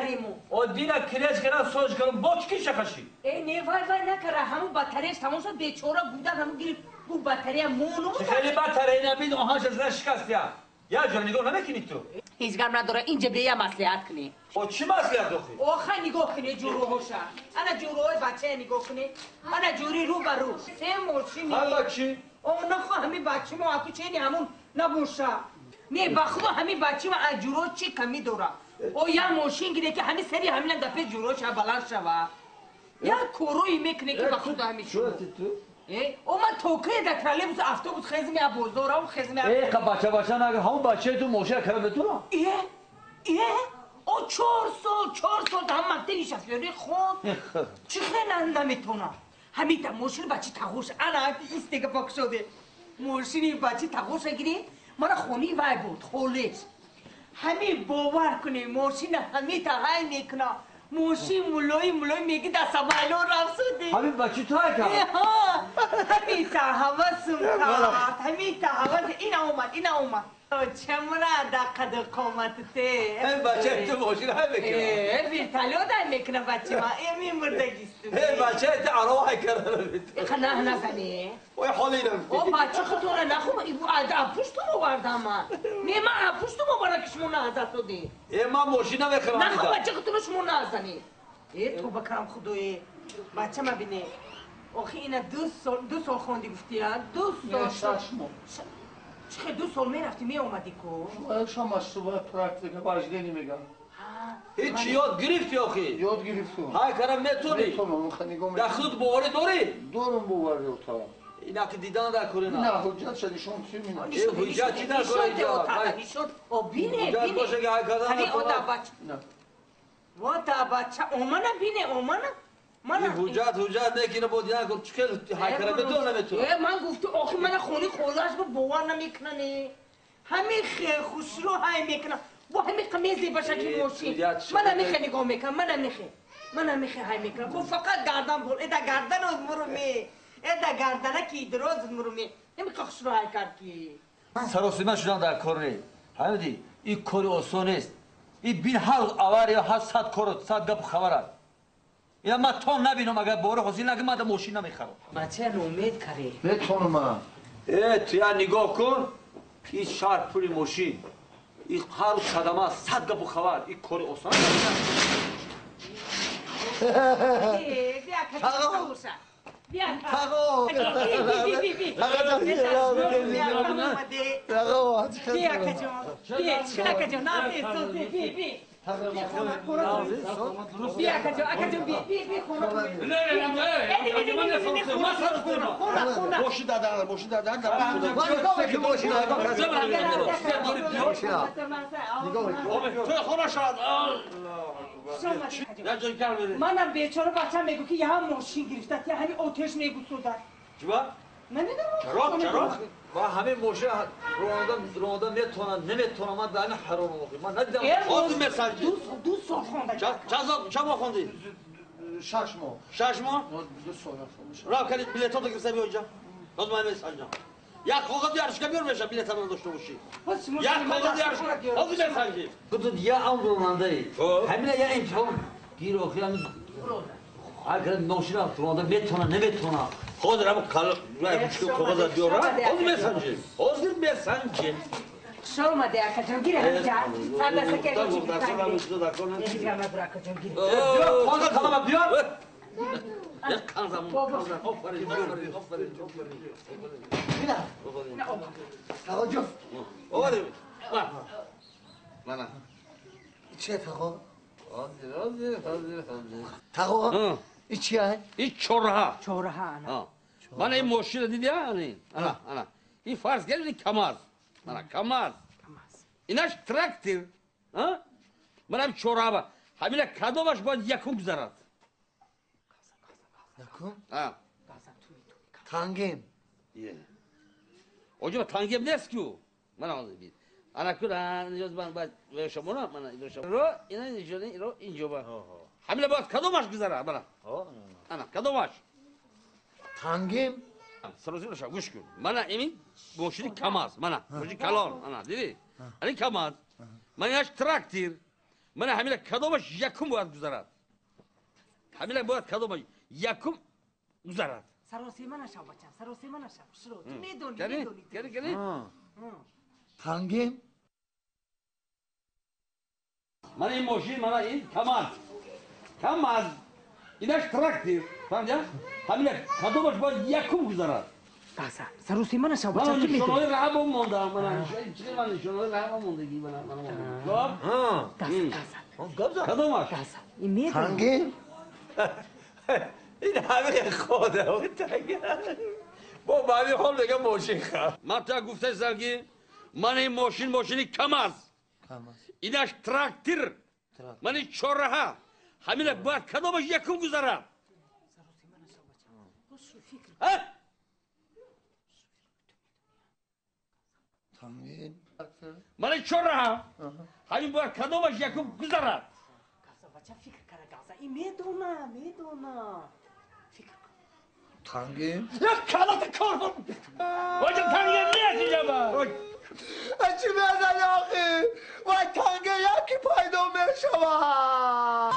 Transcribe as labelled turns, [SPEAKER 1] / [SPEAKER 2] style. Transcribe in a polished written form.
[SPEAKER 1] дарему.
[SPEAKER 2] О дина киреш кара сош карам бо чӣ шахаши?
[SPEAKER 1] Э не вай вай накара ҳамун батареяш тамом шуд бечора гудак ҳамун гирифт гу батарея мону.
[SPEAKER 2] Хеле батарея набид оҳанш аз нашикаст я. Я ҷон нигоҳ намекунӣ ту.
[SPEAKER 1] Ҳеҷ гап надора инҷа бия маслиҳат кунӣ.
[SPEAKER 2] О чӣ маслиҳат охи?
[SPEAKER 1] Оха нигоҳ кунӣ ҷуруҳоша. Ана ҷуруҳои бачая нигоҳ кунӣ. Ана ҷури рӯ ба рӯ. Се мошини.
[SPEAKER 2] Ҳа бачи?
[SPEAKER 1] О нахо ҳами бачи мо аку чени ҳамун набоша. Не ба худо ҳами бачи мо аз ҷуро чӣ камӣ дора. О я мошин гире ки ҳами сари ҳамина дафе ҷуроша баланд шава. Я корои мекунӣ ки ба худо ҳами шумо. О ман токае дар троллейбус автобус хезми а бозорам хезми.
[SPEAKER 2] Э қа бача бача нага ҳамун бачаи ту мошина кара метуна?
[SPEAKER 1] Э э о 4 сол 4 сол дар ҳам мактаби шофёрӣ хонд. Чӣ хела наметона? Ҳамита мошини бачи тағош ана истега пок шуде. Мошини бачи тағоша гири мана хони вай буд холеш. Ҳами бовар кунӣ мошина ҳамита ҳай мекуна. Мошин мулои мулои меги дар самайло рафсуди.
[SPEAKER 2] Ҳамин бачи ту ҳай кард?
[SPEAKER 1] Ҳамита ҳавасум кард. Ҳамита ҳавас ина омад ина омад. Чамра дар қаду қоматите.
[SPEAKER 2] Ҳамин бачаи ту мошин ҳай мекунад?
[SPEAKER 1] Э вертолёт ҳай мекунад бачи ма. Эми мурдагисту.
[SPEAKER 2] Э бачаи ту арова ҳай карда.
[SPEAKER 1] Иқа на назани.
[SPEAKER 2] Ой ҳоли инам.
[SPEAKER 1] О бачи худтона наху апуштум овардам ман. Не ман апуштум овардам ки шумо наазасодӣ.
[SPEAKER 2] Э ман мошин намехӯрам.
[SPEAKER 1] Наху бачи худтона шумо наазанӣ. Э тоба карам худое. Бача ма бине. Охи ина 2 сол 2 сол хонди гуфтия? 2 сол.
[SPEAKER 3] 6 моҳ.
[SPEAKER 1] Чӣ 2 сол мерафтӣ меомадӣ ку?
[SPEAKER 3] Шама субҳ практика вождение мегам.
[SPEAKER 2] Ҳеҷ ёд гирифтӣ охи?
[SPEAKER 3] Ёд гирифтум.
[SPEAKER 2] Ҳай кара метонӣ?
[SPEAKER 3] Метонам, нигоҳ.
[SPEAKER 2] Дар худ боварӣ дорӣ?
[SPEAKER 3] Дорум боварӣ ота.
[SPEAKER 2] Инаки дидан дар кори на.
[SPEAKER 3] На, ҳуҷҷатша нишон тим ина.
[SPEAKER 2] Э ҳуҷҷат чӣ дар кори инҷа?
[SPEAKER 1] Нишон. О бине
[SPEAKER 2] бине. Боша ки ҳай кардан.
[SPEAKER 1] Ҳами ота бача. Ота бача омана бине омана.
[SPEAKER 2] Мана ҳуҷҷат ҳуҷҷат не ки ина бо дидан кор чӣ хел ҳай кара метона наметона.
[SPEAKER 1] Э ман гуфту охи мана хони холаш бо бовар намекунане. Ҳами хушрӯ ҳай мекунам. Бо ҳами қамезе баша ки мошин. Мана мехе нигоҳ мекунам, мана мехе. Мана мехе ҳай мекунам. Бо фақат гардан бол. Эда гардан оз муруме. Эда гардана ки дроз муруме. Ҳами хушрӯ ҳай кард ки.
[SPEAKER 2] Саросима шудан дар кор не. Фаҳмидӣ? Ин кори осон нест. Ин бин ҳар авария ҳар сад кор сад гапу хабар аст. Ина ман то набинам агар бори ҳосил накунам ман мошин намехарам.
[SPEAKER 1] Бача умед каре.
[SPEAKER 3] Метонам ман.
[SPEAKER 2] Э ту я нигоҳ кун. Ин шаҳр пули мошин. Ин ҳар садама сад гапу хабар. Ин кори осон
[SPEAKER 1] Бия
[SPEAKER 3] Тағо. Тағо.
[SPEAKER 1] Би акаҷон. Би чилакаҷон, на би би би. Би акаҷон, акаҷон би би би хона.
[SPEAKER 2] Не не не.
[SPEAKER 1] Хона хона.
[SPEAKER 3] Боши дадар, боши дадар.
[SPEAKER 4] Боши
[SPEAKER 2] Ту хона шад.
[SPEAKER 1] Манам бечора бачам мегӯ ки я мошин гирифта, я ҳами отеш мегусода.
[SPEAKER 2] Чиба?
[SPEAKER 1] Намедонам.
[SPEAKER 2] Чаро, чаро? Ва ҳамин мошин ронда ронда метонам, наметонам, ман дар ҳаром охи. Ман надидам. Ҳозир месанҷи.
[SPEAKER 1] 2 сол хонда.
[SPEAKER 2] Чанд сол чанд моҳ хонди?
[SPEAKER 3] 6 моҳ.
[SPEAKER 2] 6 моҳ?
[SPEAKER 3] 2 сол.
[SPEAKER 2] Рав кани билетото гирифта биё инҷа. Ҳозир ман месанҷам. Як коғаз яршка биёр меша билетамро дошта бошӣ. Як коғаз яршка. Ҳозир месанҷи. Гуфт я ам ронандаи. Ҳамина я имтиҳон гир охи ҳамин агар мошина ронда метона наметона. Ҳозир ҳам кал ручка коғаз биёра. Ҳозир месанҷи. Ҳозир месанҷи.
[SPEAKER 1] Хуш омади акаҷон, гир ҳамиҷа. Сардаста ки акаҷон гир.
[SPEAKER 2] Коғаз калама биёр. Як канзам. Офарин, офарин, офарин, офарин.
[SPEAKER 4] Бина. Тағо ҷон.
[SPEAKER 2] Офарин.
[SPEAKER 4] Мана. Чия тағо?
[SPEAKER 2] Ҳозир, ҳозир, ҳозир, ҳозир.
[SPEAKER 4] Тағо? И чия?
[SPEAKER 2] И чорраҳа.
[SPEAKER 1] Чорраҳа ана.
[SPEAKER 2] Мана ин мошина диди ани? Ана, ана. И фарз кардем КамАЗ. Мана КамАЗ. Инаш трактор. А? Мана чорраҳа. Ҳамина кадомаш бояд якум гузарад?
[SPEAKER 4] Якум?
[SPEAKER 2] А.
[SPEAKER 4] Тангем.
[SPEAKER 2] Оҷо тангем нест ку. Мана ҳозир бит. Ана ку ниёз ман бояд шуморо мана ро ина инҷо ро инҷо ба. Ҳамина бояд кадомаш гузарад мана. Ана кадомаш?
[SPEAKER 4] Тангем.
[SPEAKER 2] Саросима ша гӯш кун. Мана имин мошини КамАЗ. Мана мошини калон. Ана диди? Ани КамАЗ. Мана инаш трактор. Мана ҳамина кадомаш якум бояд гузарад? Ҳамина бояд кадомаш якум гузарад?
[SPEAKER 1] Саросема нашав, бачам, саросема нашав. Шуро, ту медонӣ, медонӣ.
[SPEAKER 2] Кани, кани?
[SPEAKER 4] Тангим.
[SPEAKER 2] Мана ин мошин, мана ин КамАЗ. КамАЗ. Инаш трактор. Фаҳмидӣ? Ҳамина кадомаш бояд якум гузарад?
[SPEAKER 1] Гавза, саросема нашав,
[SPEAKER 2] Ман
[SPEAKER 1] бачам, ту медонӣ.
[SPEAKER 2] нишонаҳои раҳа мондаам. Мана чӣ ман нишонаҳои раҳа мондагӣ мана мана. Хоб?
[SPEAKER 1] Гавза, гавза.
[SPEAKER 2] Гавза. Кадомаш?
[SPEAKER 1] Гавза. Ин медонӣ.
[SPEAKER 4] Тангим.
[SPEAKER 5] این همه خوده و تنگه با بعدی حال میگم ماشین خراب.
[SPEAKER 2] Ман та гуфтаистам ки мана ин мошин мошини КамАЗ. Инаш трактир. Мана ин чорраҳа. Ҳамина бояд кадомаш якум гузарад? Ҳа?
[SPEAKER 4] Тангим.
[SPEAKER 2] Мана ин чорраҳа. Ҳамин бояд кадомаш якум гузарад?
[SPEAKER 1] Гавза, бача, фикр кара, гавза. Ин медона, медона. Фикр кун.
[SPEAKER 4] Тангим.
[SPEAKER 2] Як калата кор кун. Оҷа тангим нест инҷа ба.
[SPEAKER 4] Чӣ мезани охи? Вай, танга яки пайдо мешавад.